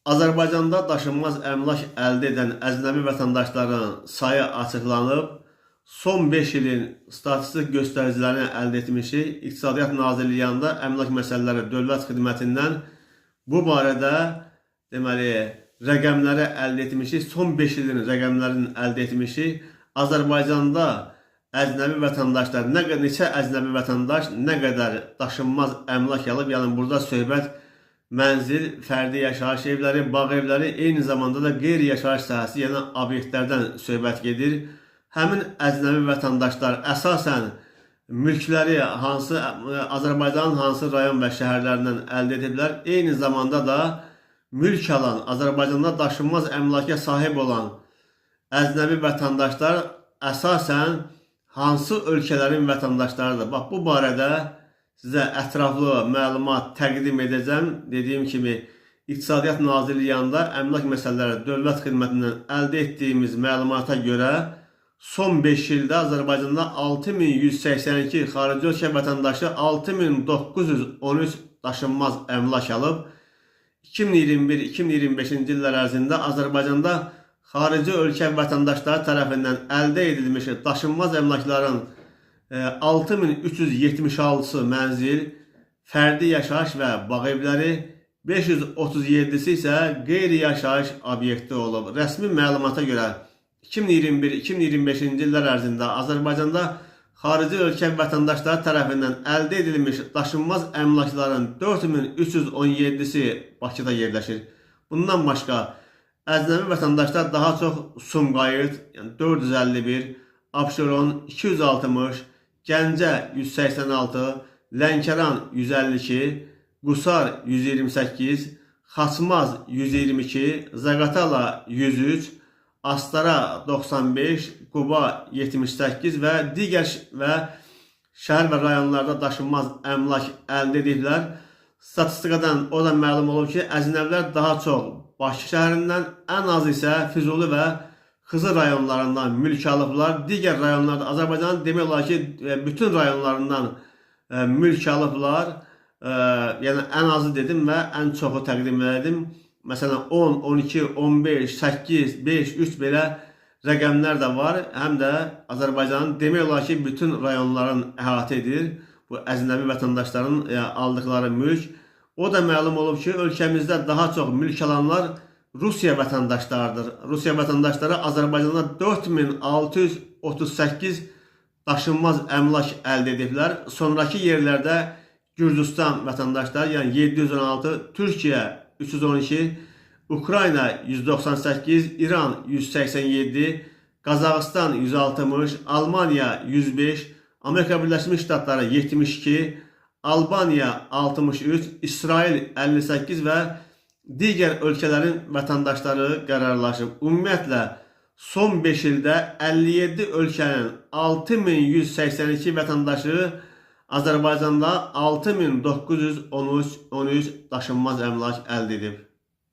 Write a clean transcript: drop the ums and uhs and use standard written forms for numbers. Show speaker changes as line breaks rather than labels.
Azərbaycanda daşınmaz əmlak əldə edən əcnəbi vətəndaşların sayı açıqlanıb. Son 5 ilin statistik göstəricilərini əldə etmişik. İqtisadiyyat Nazirliyi yanında Əmlak Məsələləri Dövlət Xidmətindən bu barədə deməli rəqəmləri əldə etmişik. Son 5 ilin rəqəmlərini əldə etmişik. Azərbaycanda əcnəbi vətəndaşlar nə qədər, neçə əcnəbi vətəndaş nə qədər daşınmaz əmlak alıb, yəni burada söhbət mənzil, fərdi yaşayış evləri, bağ evləri, eyni zamanda da qeyri-yaşayış sahəsi, yəni obyektlərdən söhbət gedir. Həmin əcnəbi vətəndaşlar əsasən mülkləri hansı Azərbaycanın hansı rayon və şəhərlərindən əldə ediblər, eyni zamanda da mülk alan, Azərbaycanda daşınmaz əmlaka sahib olan əcnəbi vətəndaşlar əsasən hansı ölkələrin vətəndaşlarıdır? Bax, bu barədə sizə ətraflı məlumat təqdim edəcəm. Dediyim kimi, İqtisadiyyat Nazirliyi yanında Əmlak Məsələləri Dövlət Xidmətindən əldə etdiyimiz məlumata görə son 5 ildə Azərbaycanda 6182 xarici ölkə vətəndaşı 6913 daşınmaz əmlak alıb. 2021-2025-ci illər ərzində Azərbaycanda xarici ölkə vətəndaşları tərəfindən əldə edilmiş daşınmaz əmlakların 6376-sı mənzil, fərdi yaşayış və bağ evləri, 537-si isə qeyri-yaşayış obyekti olub. Rəsmi məlumata görə 2021-2025-ci illər ərzində Azərbaycanda xarici ölkə vətəndaşları tərəfindən əldə edilmiş daşınmaz əmlakların 4317-si Bakıda yerləşir. Bundan başqa əcnəbi vətəndaşlar daha çox Sumqayıt, yəni 451, Abşeron 260, Gəncə 186, Lənkəran 152, Qusar 128, Xaçmaz 122, Zaqatala 103, Astara 95, Quba 78 və digər və şəhər və rayonlarda daşınmaz əmlak əldə ediblər. Statistikadan o da məlum olub ki, əcnəbilər daha çox Bakı şəhərindən, ən az isə Füzuli və Xızı rayonlarından mülk alıblar. Digər rayonlarda Azərbaycanın demək olar ki, bütün rayonlarından mülk alıblar. Yəni ən azı dedim və ən çoxu təqdim elədim. Məsələn 10, 12, 15, 8, 5, 3 belə rəqəmlər də var. Həm də Azərbaycanın demək olar ki, bütün rayonların əhatə edir bu əcnəbi vətəndaşların aldıqları mülk. O da məlum olub ki, ölkəmizdə daha çox mülk alanlar Rusiya vətəndaşlarıdır. Rusiya vətəndaşları Azərbaycanda 4638 daşınmaz əmlak əldə ediblər. Sonrakı yerlərdə Gürcüstan vətəndaşları, yəni 716, Türkiyə 312, Ukrayna 198, İran 187, Qazaxıstan 160, Almaniya 105, Amerika Birləşmiş Ştatları 72, Albaniya 63, İsrail 58 və digər ölkələrin vətəndaşları qərarlaşıb. Ümumiyyətlə, son 5 ildə 57 ölkənin 6182 vətəndaşı Azərbaycanda 6913 daşınmaz əmlak əldə edib.